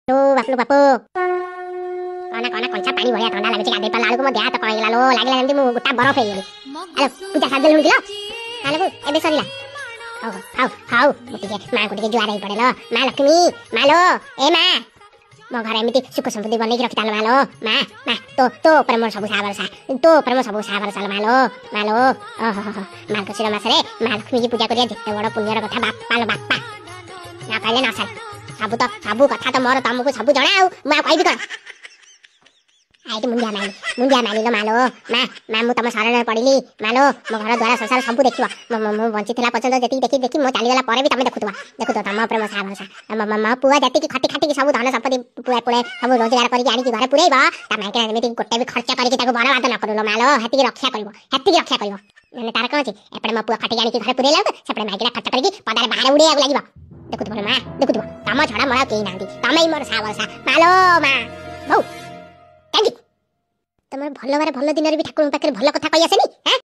ବାପଲୋ ବାପ, କହନା କହନା, କଞ୍ଚା ପାଣି ଭଳିଆ ଥଣ୍ଡା ଲାଗୁଛି। ଗାଧେଇ ପାରିଲା ବେଳକୁ ମୋ ଦେହ ହାତ କଣ ହେଇଗଲା ଲୋ, ଲାଗିଲା ଯେମିତି ମୁଁ ଗୋଟା ବରଫ ହେଇଗଲି। ଆଲୋ, ପୂଜା ସାରିଦେଲୁଣି କିଲୋ? ତାହେଲେ ବୋଉ, ଏବେ ସରିଲା। ହଉ ହଉ ହଉ, ମୁଁ ଟିକେ ମାଙ୍କୁ ଟିକେ ଜୁହାର ହେଇ ପଡେ ଲୋ। ମା ଲକ୍ଷ୍ମୀ, ମା ଲୋ, ଏ ମା, ମୋ ଘରେ ଏମିତି ସୁଖ ସମୃଦ୍ଧି ବନେଇକି ରଖିଥାଲୋ ମା ଲୋ। ମା ମା, ତୋ ତୋ ଉପରେ ମୋର ସବୁ ସାହା ଭରସା, ତୋ ଉପରେ ମୋର ସବୁ ସାହା ଭରସା ଲୋ ମା ଲୋ, ମା ଲୋ। ଓହୋ ହୋ, ମାର୍ଗଶିର ମାସରେ ମା ଲକ୍ଷ୍ମୀକି ପୂଜା କରିବା ଯେତେ ବଡ ପୁଣ୍ୟର କଥା, ବାପା ଲୋ ବାପା, ନ କହିଲେ ନ ସରେ। ସବୁ ତ ସବୁ କଥା ତ ମୋର ତମକୁ ସବୁ ଜଣା, ଆଉ ମୁଁ ଆଉ କହିବି କଣ? ଏଇଠି ମୁଣ୍ଡିଆ ମାଇଲି, ମୁଣ୍ଡିଆ ମାଇଲି ଲୋ ମାଲୋ ମା। ମା, ମୁଁ ତମ ଶରଣରେ ପଡ଼ିଲି ମାଲୋ। ମୋ ଘର ଦ୍ୱାର ସଂସାର ସବୁ ଦେଖିବ। ମୁଁ ବଞ୍ଚିଥିଲା ପର୍ଯ୍ୟନ୍ତ ଯେତିକି ଦେଖି ଦେଖି, ମୁଁ ଚାଲିଗଲା ପରେ ବି ତମେ ଦେଖୁଥିବ, ଦେଖୁଥିବ। ତମ ଉପରେ ମୋ ସାହା ଭରସା। ମୋ ପୁଅ ଯେତିକି ଖଟି ଖାଟିକି ସବୁ ଧନ ସମ୍ପତ୍ତି ପୁଳେ ପୁଳେ ସବୁ ରୋଜଗାର କରିକି ଆଣିକି ଘରେ ପୁରେଇବ, ତା ମାଇକିନା ଯେମିତି ଗୋଟେ ବି ଖର୍ଚ୍ଚ କରିକି ତାକୁ ବରବାଦ ନ କରୁ ଲୋ ମାଲୋ, ହେତିକି ରକ୍ଷା କରିବ, ହେତିକି ରକ୍ଷା କରିବ। ମାନେ ତାର କଣ ଅଛି? ଏପଟେ ମୋ ପୁଅ ଖଟିକି ଆଣିକି ଘରେ ପୁରେଇଲା ବେଳକୁ ସେପଟେ ମାଇକିନା ଖର୍ଚ୍ଚ କରିକି ପଦାରେ ବାହାରେ ଉଡେଇବାକୁ ଲାଗିବ। ଦେଖୁଥିବ ମା, ଦେଖୁଥିବ। ତମ ଛଡା ମୋର ଆଉ କେହି ନାହାନ୍ତି, ତମେ ହିଁ ମୋର ସାହା ଭରସା ମାଲୋ ମା। ହଉ, କାହିଁକି ତମର ଭଲ ବାର ଭଲ ଦିନରେ ବି ଠାକୁରଙ୍କ ପାଖରେ ଭଲ କଥା କହି ଆସେନି?